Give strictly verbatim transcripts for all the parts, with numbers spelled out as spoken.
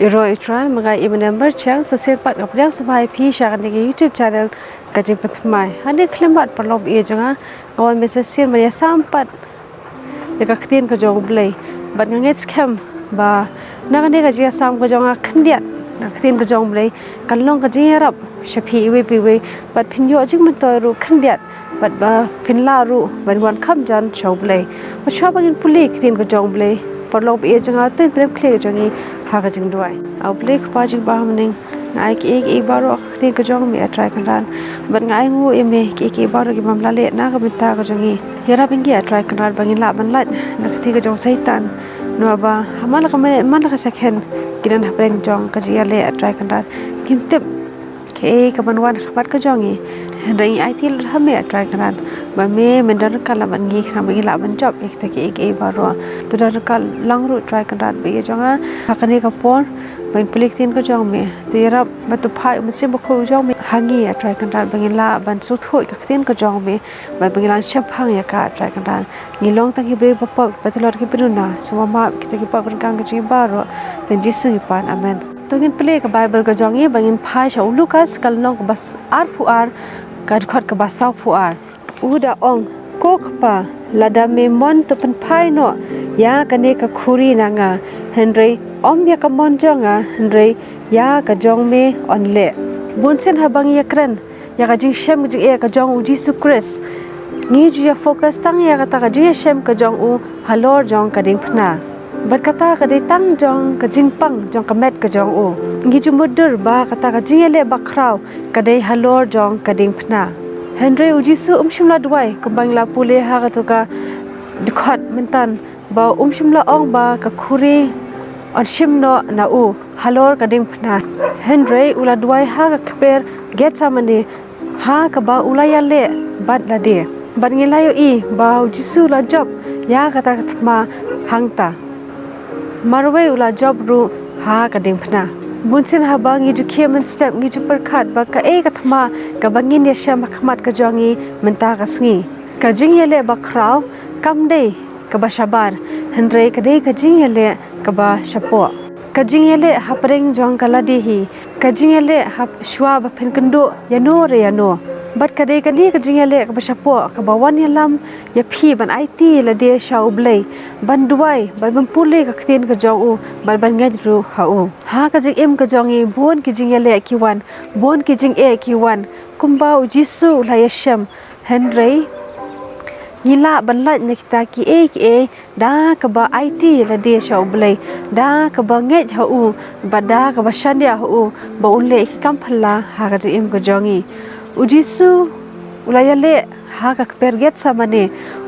Ïaroh ïa u Trai, ma nga i Mynember Chiang, sa shisien pat nga pdiang sngewbha ïa phi sha kane ka YouTube channel Ka Jingpynthymmai. Hangne khlem pat paralok ba ïeit jong nga, nga wan mynta sa shisien ban ïasam pat ïa ka ktien ka jong U Blei. Bad nga ngeit skhem ba na kane ka jingïasam ka jong nga khyndiat na ka ktien ka jong U Blei, kan long ka jingïarap sha phi iwei pa iwei, bad phin ïoh jingmyntoi ruh khyndiat, bad ba phin lah ruh ban wan kham jan sha U Blei. Bad shuwa ba ngin pule ïa ka ktien ka jong U Blei, paralok ba ïeit jong nga, to ngin pdiang khlieh ka jong ngi ha ka jingduwai. A U Blei Kpa jong ngi ba ha bneng, nga ai kiei kiei baroh ha ka ktien ka jong me, A Trai Kynrad. Bad nga ainguh ïa me, kiei kiei baroh kiba me la leh na ka bynta ka jong ngi, ïarap ïa ngi, A Trai Kynrad, ba ngin lah ban lait na ka kti ka jong u Soitan. Namar ba ha man la ka minit, man la ka second, ki don hapdeng jong ka jingïaleh, A Trai Kynrad. Ngim tip kaei kaban wan ha khmat ka jong ngi, hynrei ngi aiti lut ha me, A Trai Kynrad, ba me men don ryngkat lang bad ngi, khnang ba ngin lah ban jop ïa kita kiei kiei baroh. To don ryngkat lang ruh, Trai Kynrad ba ïeit jong nga, ha kane ka por ban pule ïa ka ktien ka jong me. To ïarap bad to phah ïa u Mynsiem Bakhuid jong me ha ngi, A Trai Kynrad, ba ngin lah ban sngewthuh ïa ka ktien ka jong me, bad ba ngin lah ban shemphang ïa ka, A Trai Kynrad. Ngi long tang ki briew bapop, bad to lor ki bynta, sngewbha map kita ki pop ryngkang ka jong ngi baroh. Tang Jisu ngi pan. Amen. To ngin pule ïa ka Baibl ka jong ngi, ba ngin phai sha u Lukas, ka lynnong kaba arphew ar, ka dkhot kaba sawphew ar. U da ong, Ko Kpa, lada me mon to pynphai noh ïa kane ka khuri na nga, hynrei ym ïa ka mon jong nga, hynrei ïa ka jong me yn leh. Bunsien haba ngi ïakren ïa ka jingshem jingeh ka jong U Jisu Khrist, ngi ju ïa focus tang ïa kata ka jingïashem ka jong u halor jong ka diengphna. Bad kata ka dei tang jong ka jingpang jong ka met ka jong u. Ngi ju mutdur ba kata ka jingïaleh bakhraw ka dei halor jong ka diengphna. Hynrei U Jisu um shym la duwai, kumba ngi la pule ha kato ka dkhot mynta, ba um shym la ong ba ka khuri yn shim noh na u halor ka diengphna. Hynrei u la duwai ha ka kper Gethsemane, ha kaba u la ïaleh bad lade. Bad ngi la ïohi ba U Jisu u la jop ïa kata ka thma hangta. Marwei u la jop ruh ha ka diengphna. Bunsien haba ngi ju khie mynstep, ngi ju pyrkhat ba kaei ka thma kaba ngin ïashem ha khmat ka jong ngi mynta ka sngi. Ka jingïaleh bakhraw kam dei kaba shabar, hynrei ka dei ka jingïaleh kaba shapoh. Ka jingïaleh hapdeng jong ka lade hi, ka jingïaleh hap shuwa ba phin kynduh ïano re ïano. Bad ka dei kane ka jingïaleh kaba shapoh kaba wan ïalam ïa phi ban aiti lade sha U Blei, ban duwai, ban, ban pule ka ktien ka jong u, ban, ban ngeit ruh ha u. Ha ka jingim ka jong ngi, bun ki jingïaleh ki wan, bun ki jingeh ki wan, kumba U Jisu u la ïashem. Hynrei ngi lah ban lait na kita kiei kiei da kaba aiti lade sha U Blei, da kaba ngeit ha u, bad da kaba shaniah ha u, ba un leh ki kam phylla ha ka jingim ka jong ngi. U Jisu u la ïaleh ha ka kper Gethsemane,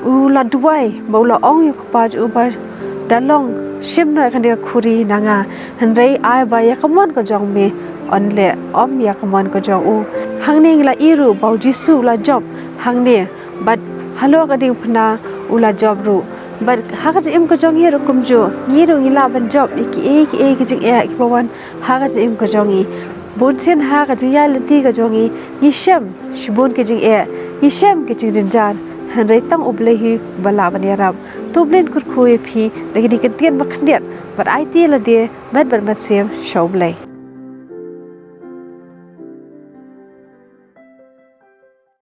u la duwai, ba u la ong ïa u Kpa jong u ba da long, shim noh ïa kane ka khuri na nga, hynrei ai ba ïa ka mon ka jong me yn leh, ym ïa ka mon ka jong u. Hangne ngi la ïohi ruh ba U Jisu u la jop hangne, bad halor ka diengphna u la jop ruh. Bad ha ka jingim ka jong ngi ruh kumjuh, ngi ruh ngi lah ban jop ïa kiei kiei ki jingeh kiba wan ha ka jingim ka jong ngi. Bunsien ha ka jingïaid lynti ka jong ngi, ngi shem shibun ki jingeh, ngi shem ki jingjynjar, hynrei tang U Blei hi ba lah ban ïarap. To U Blei un kyrkhu ïa phi da kine ki ktien ba khyndiat, bad aiti lade met bad mynsiem sha U Blei.